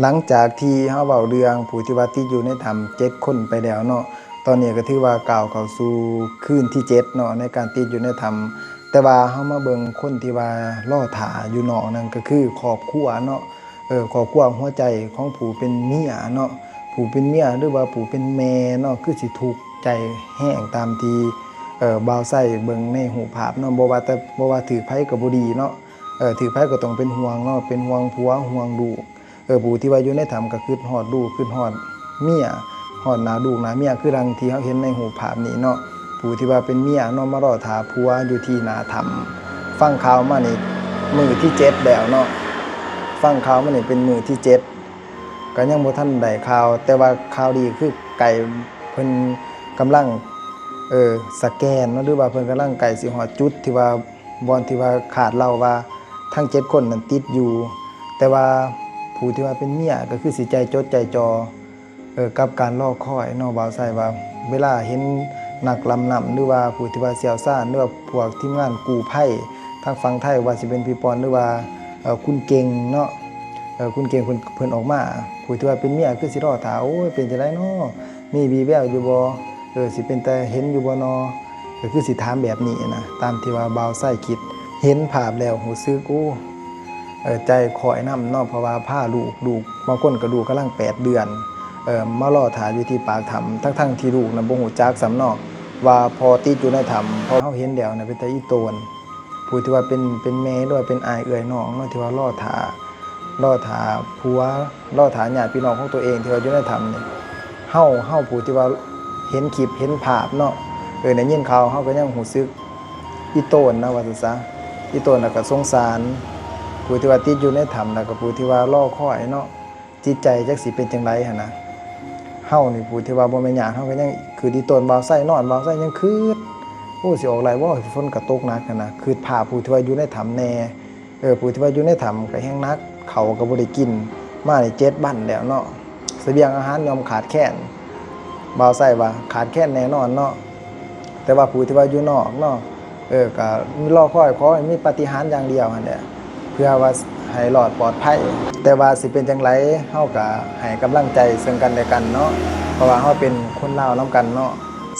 ຫຼັງຈາກທີ່ເຮົາເວົ້າເລື່ອງຜູ້ທີ່ວ່າຕິດຢູ່ໃນຖ້ຳເຈັດຄົນໄປແລ້ວເນາະ, ຕອນນີ້ກໍຖືວ່າກ້າວເຂົ້າສູ່ຄືນທີເຈັດເນາະ ໃນການຕິດຢູ່ໃນຖ້ຳ. ແຕ່ວ່າເຮົາມາເບິ່ງຄົນທີ່ວ່າລໍຖ້າຢູ່ນອກນັ້ນ ກໍຄືຄອບຄົວເນາະ, ເອີ ຄອບຄົວຫົວໃຈຂອງຜູ້ເປັນເມຍເນາະ, ຜູ້ເປັນເມຍ ຫຼືວ່າຜູ້ເປັນແມ່ເນາະ ຄືຊິທຸກໃຈແຮງຕາມທີ່ ເອີ ບ່າວໄຊເບິ່ງໃນຮູບພາບເນາະ. ບໍ່ວ່າແຕ່ ບໍ່ວ່າຖືກໃຜກໍບໍ່ດີເນາະ, ເອີ ຖືກໃຜກໍຕ້ອງເປັນຫ່ວງເນາະ, ເປັນຫ່ວງຜົວ ຫ່ວງລູກ. ເອີ ຜູ້ທີ່ວ່າຢູ່ໃນຖ້ຳກໍຄິດຮອດລູກ ຄິດຮອດເມຍ ຮອດໜ້າລູກໜ້າເມຍ ຄືດັ່ງທີ່ເຮົາເຫັນໃນຮູບພາບນີ້ເນາະ. ຜູ້ທີ່ວ່າເປັນເມຍເນາະ ມາລໍຖ້າຜົວຢູ່ທີ່ໜ້າຖ້ຳ. ຟັງຂ່າວມານີ້ມື້ທີເຈັດແລ້ວເນາະ, ຟັງຂ່າວມານີ້ເປັນມື້ທີເຈັດ ກໍຍັງບໍ່ທັນໄດ້ຂ່າວ. ແຕ່ວ່າຂ່າວດີຄືໃກ້ ເພິ່ນກຳລັງ ເອີ ສະແກນເນາະ ຫຼືວ່າເພິ່ນກຳລັງໃກ້ຊິຮອດຈຸດທີ່ວ່າ ບ່ອນທີ່ວ່າຄາດເດົາວ່າທັງເຈັດຄົນນັ້ນຕິດຢູ່. ແຕ່ວ່າຜູ້ທີ່ວ່າເປັນເມຍກໍຄືຊິໃຈຈົດໃຈຈ່ອ ເອີ ກັບການລໍຄອຍເນາະ. ບ່າວໄຊວ່າເວລາເຫັນນັກດຳນ້ຳ ຫຼືວ່າຜູ້ທີ່ວ່າຊ່ຽວຊານ ຫຼືວ່າພວກທີມງານກູ້ໄພທາງຝັ່ງໄທ ວ່າຊິເປັນພີ່ປອນ ຫຼືວ່າ ເອີ ຄຸນເກັ່ງເນາະ, ເອີ ຄຸນເກັ່ງເພິ່ນ ເພິ່ນອອກມາ, ຜູ້ທີ່ວ່າເປັນເມຍຄືຊິລໍຖ້າ ໂອ້ຍ ເປັນຈັ່ງໃດເນາະ ມີວີ່ແວວຢູ່ບໍ່? ເອີ ຊິເປັນຕາເຫັນຢູ່ບໍ່ນໍ? ກໍຄືຊິຖາມແບບນີ້ນະ ຕາມທີ່ວ່າບ່າວໄຊຄິດ. ເຫັນພາບແລ້ວຮູ້ສຶກ ໂອ້ ເອີ ໃຈຄ້ອຍນຳເນາະ, ເພາະວ່າພາລູກ ລູກບາງຄົນກໍລູກກຳລັງແປດເດືອນ ເອີ ມາລໍຖ້າຢູ່ທີ່ປາກຖ້ຳ ທັງໆທີ່ລູກນະບໍ່ຮູ້ຈັກຊ້ຳເນາະ ວ່າພໍ່ຕິດຢູ່ໃນຖ້ຳ. ເພາະເຮົາເຫັນແລ້ວນະເປັນຕາອີ່ຕົນ ຜູ້ທີ່ວ່າເປັນ ເປັນແມ່ ຫຼືວ່າເປັນອ້າຍເອື້ອຍນ້ອງເນາະ ທີ່ວ່າລໍຖ້າ ລໍຖ້າຜົວ ລໍຖ້າຍາດພີ່ນ້ອງຂອງຕົວເອງທີ່ວ່າຢູ່ໃນຖ້ຳນີ້. ເຮົາ ເຮົາຜູ້ທີ່ວ່າເຫັນຄລິບເຫັນພາບເນາະ ເອີ ໄດ້ຍິນຂ່າວ ເຮົາກໍຍັງຮູ້ສຶກອີ່ຕົນນະ ວ່າຊັ້ນຊະ, ອີ່ຕົນ ແລ້ວກໍສົງສານຜູ້ທີ່ວ່າຕິດຢູ່ໃນຖ້ຳ ແລ້ວກໍຜູ້ທີ່ວ່າລໍຄອຍເນາະ. ຈິດໃຈຈັກຊິເປັນຈັ່ງໃດຫັ້ນນະ. ເຮົານີ້ຜູ້ທີ່ວ່າບໍ່ແມ່ນຍາດ ເຮົາກໍຍັງຄຶດອີ່ຕົນ. ບ່າວໄຊນອນ ບ່າວໄຊຍັງຄຶດ ໂອ້ ຊິອອກໄດ້ບໍ່ ຝົນກໍຕົກໜັກຫັ້ນນະ. ຄຶດພາບຜູ້ທີ່ວ່າຢູ່ໃນຖ້ຳແດ່ ເອີ ຜູ້ທີ່ວ່າຢູ່ໃນຖ້ຳກໍແຮງໜັກ ເຂົ້າກໍບໍ່ໄດ້ກິນ ມາໄດ້ເຈັດວັນແລ້ວເນາະ, ສະບຽງອາຫານຍ່ອມຂາດແຄນ. ບ່າວໄຊວ່າຂາດແຄນແນ່ນອນເນາະ. ແຕ່ວ່າຜູ້ທີ່ວ່າຢູ່ນອກເນາະ ເອີ ກໍລໍຄອຍຂໍໃຫ້ມີປາຕິຫານຢ່າງດຽວຫັ້ນແຫຼະ ເພື່ອວ່າໃຫ້ລອດປອດໄພ. ແຕ່ວ່າຊິເປັນຈັ່ງໃດ ເຮົາກໍໃຫ້ກຳລັງໃຈເຊິ່ງກັນແລະກັນເນາະ ເພາະວ່າເຮົາເປັນຄົນລາວນຳກັນເນາະ.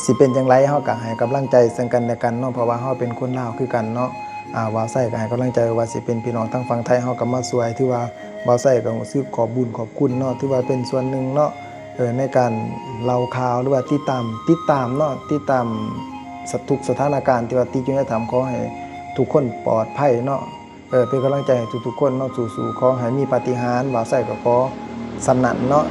ຊິເປັນຈັ່ງໃດ ເຮົາກໍໃຫ້ກຳລັງໃຈເຊິ່ງກັນແລະກັນເນາະ ເພາະວ່າເຮົາເປັນຄົນລາວຄືກັນເນາະ. ອາ ບ່າວໄຊກໍໃຫ້ກຳລັງໃຈ ວ່າຊິເປັນພີ່ນ້ອງທາງຝັ່ງໄທ ເຮົາກໍມາຊ່ວຍ ຖືວ່າບ່າວໄຊກໍຮູ້ສຶກຂອບບຸນຂອບຄຸນເນາະ ຖືວ່າເປັນສ່ວນໜຶ່ງເນາະ ເອີ ໃນການເລົ່າຂ່າວ ຫຼືວ່າຕິດຕາມ ຕິດຕາມເນາະ ຕິດຕາມສະ ທຸກສະຖານະການທີ່ວ່າຕິດຢູ່ໃນຖ້ຳ. ຂໍໃຫ້ທຸກຄົນປອດໄພເນາະ ເອີ ເປັນກຳລັງໃຈໃຫ້ທຸກໆຄົນເນາະ ສູ້ໆ ຂໍໃຫ້ມີປາຕິຫານ. ບ່າວໄຊກໍຂໍສ່ຳນັ້ນເນາະ.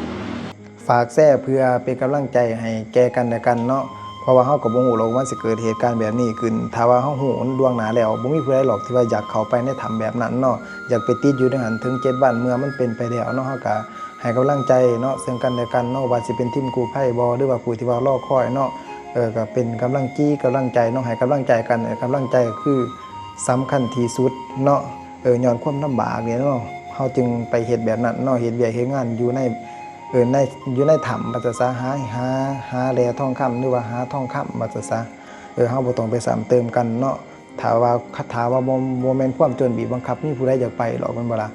ຝາກແຊເພື່ອເປັນກຳລັງໃຈໃຫ້ແກ່ກັນແລະກັນເນາະ ເພາະວ່າເຮົາກໍບໍ່ຮູ້ຫຼອກວ່າມັນຊິເກີດເຫດການແບບນີ້ຂຶ້ນ. ຖ້າວ່າເຮົາຮູ້ລ່ວງໜ້າແລ້ວ ບໍ່ມີຜູ້ໃດຫຼອກທີ່ວ່າຢາກເຂົ້າໄປໃນຖ້ຳແບບນັ້ນເນາະ ຢາກໄປຕິດຢູ່ໃນຫັ້ນເຖິງເຈັດວັນ. ເມື່ອມັນເປັນໄປແລ້ວເນາະ ເຮົາກໍໃຫ້ກຳລັງໃຈເນາະ ເຊິ່ງກັນແລະກັນເນາະ ວ່າຊິເປັນທີມກູ້ໄພບໍ່ ຫຼືວ່າຜູ້ທີ່ວ່າລໍຄອຍເນາະ ເອີ ກໍເປັນກຳລັງຈີກຳລັງໃຈເນາະ ໃຫ້ກຳລັງໃຈກັນ. ກຳລັງໃຈຄືສຳຄັນທີ່ສຸດເນາະ ເອີ ຍ້ອນຄວາມລຳບາກນີ້ເນາະ ເຮົາຈຶ່ງໄປເຮັດແບບນັ້ນເນາະ ເຮັດວຽກເຮັດງານຢູ່ໃນ ເອີ ໃນ ຢູ່ໃນຖ້ຳວ່າຊັ້ນຊະ ຫາ ຫາ ຫາແຮ່ທອງຄຳ ຫຼືວ່າຫາທອງຄຳວ່າຊັ້ນຊະ. ເອີ ເຮົາບໍ່ຕ້ອງໄປຊ້ຳເຕີມກັນເນາະ ຖ້າວ່າ ຖ້າວ່າບໍ່ ບໍ່ແມ່ນຄວາມຈົນບີບບັງຄັບ ມີຜູ້ໃດຢາກໄປຫຼອກ ແມ່ນບໍ່ລະ?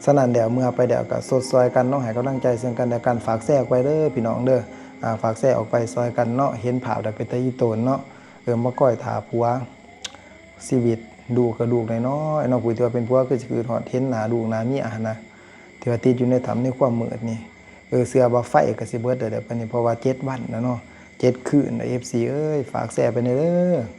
ສະນັ້ນແລ້ວ ເມື່ອໄປແລ້ວກໍຊົດຊ່ອຍກັນເນາະ ໃຫ້ກຳລັງໃຈເຊິ່ງກັນແລະກັນ. ຝາກແຊອອກໄປເດີພີ່ນ້ອງເດີ ອາ ຝາກແຊອອກໄປຊ່ອຍກັນເນາະ ເຫັນພາບແລ້ວເປັນຕາອີ່ຕົນເນາະ ເອີ ມາຄອຍຖ້າຜົວ. ຊີວິດລູກກໍລູກນ້ອຍໆເນາະ ຜູ້ທີ່ວ່າເປັນຜົວຄືຊິຄຶດຮອດເຫັນໜ້າລູກໜ້າເມຍຫັ້ນນະ ທີ່ວ່າຕິດຢູ່ໃນຖ້ຳໃນຄວາມມືດນີ້. ເອີ ເຊື່ອວ່າໄຟກໍຊິເບິດແລ້ວເດ້ປານນີ້ ເພາະວ່າເຈັດວັນແລ້ວເນາະ ເຈັດຄືນແລ້ວ. ເອັຟຊີເອີຍ ຝາກແຊໄປແດ່ເດີ.